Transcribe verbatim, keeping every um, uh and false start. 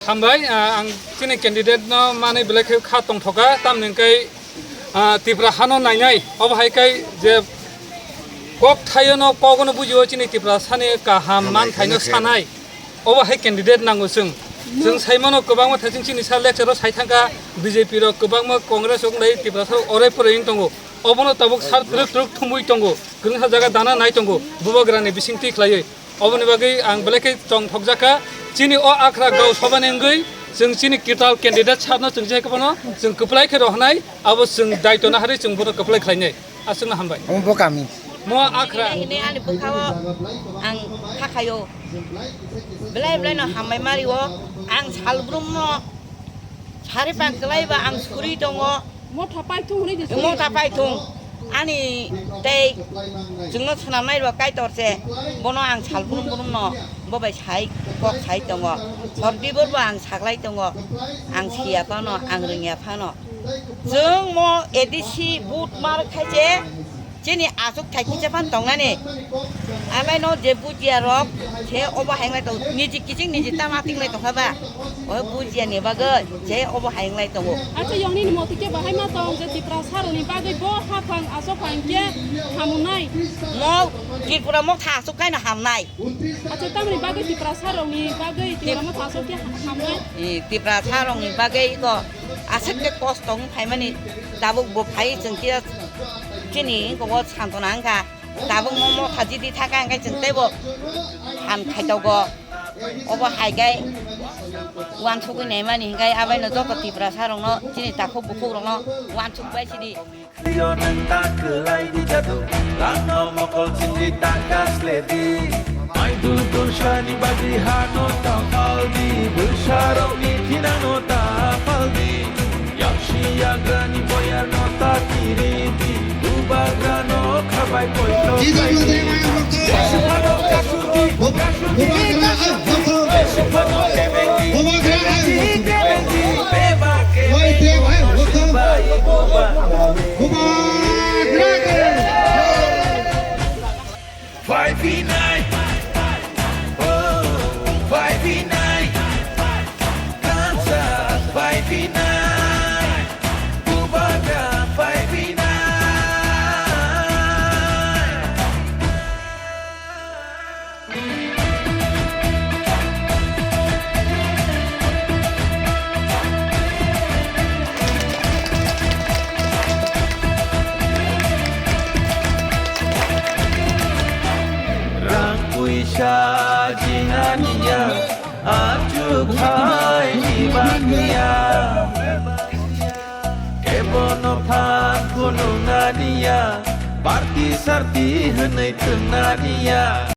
Hambai, ah, ang chini candidate no manwi belai khe kha tongthoka, tamni hwnkhe, ah, Tripura hano nainai, obo hai khe je kok thaio no kogono bujio chini Tripura sani kaham manthai no sanai, obo hai candidate nango chwng. Chwng sai mano kwbangma thai chwng chini sa lecture o sai thangkha, B J P rok kwbangma Congress rok lai Tripura sa orai porai wng tongo, obono tabuk sar twrwk twrwk thumwi tongo, kwrwngsa jaga dana nai tongo, bubagrani bisingtwi khlaiwi. Oboni bagwi ang belai khe chongthokjak kha. Chini o akhra gau sobani wngwi chwng chini kwtal candidate sakno chwng je khe bono chwng kwplai khe rohornai, abo chwng daitwno harwi chwng bono kwplai khlainai. Aswkno hambai. Omo bo kami. Mo akhra. Hini, hini ani bwkhao ang kha khaio. Belai belai no hambai mario. Ang salbrum no sari pang kwlai ba ang suri tongo. Motha paithung hwnwi di suri. Motha paithung. Ani tei chwngno swnamnai rw Kaitor se. Bono ang sal brum brum no bo bai sai kok sai tongo. Hor dibor bo ang saklai tongo. Ang siya phano, ang rwngya phano. Chwng mo A D C vote mar khai se. Chini aswk thai kisa phan tongnani. Amai no je bujiya rok se obo hai wng lai tong, niji kiching niji tama tik lai tongkha ba. O bujiya ni bagwi se obo hai wng lai tongo. Acha yongni ni motike bahai ma tong je Tiprasa rok ni bagwi bo haphang aswk phang khe hamunai. Mo Tripura mo tha aswk kaino hamnai. Acha tamni bagwi Tiprasa rok ni bagwi Tiprasa mo tha aswk khe hamnai. I Tiprasa rok ni bagwi ko aswk khe kosto wng phaimani tabuk bo phai chwng khe. Chini wngkha o santona wngkha. Tabuk mo motha jidi thaka hwnkhe chwng teibo phan khaitogo. Obo hai khe uansugwi naimani hwnkhe abaino joto Tiprasa rokno chini takhuk bukhuk rokno uansuk bai sidi. Yo nang ta kwlai di jadu, langno mokol chindi ta kasle di. Mai dul dul shani bagwi hano ta pal di, bwsarokni thinano ta pal di. Yapsi yagrani boyarno ta kiri di, bubagrano khabai poito. Five v nine. Oh, five v nine. Kansa five v nine. Bubagra five v nine. Rang puisa jinaniya, achuk hai ibaniya. Kebono phan phunuknaniya, party sarti hwnwi thwngnaniya.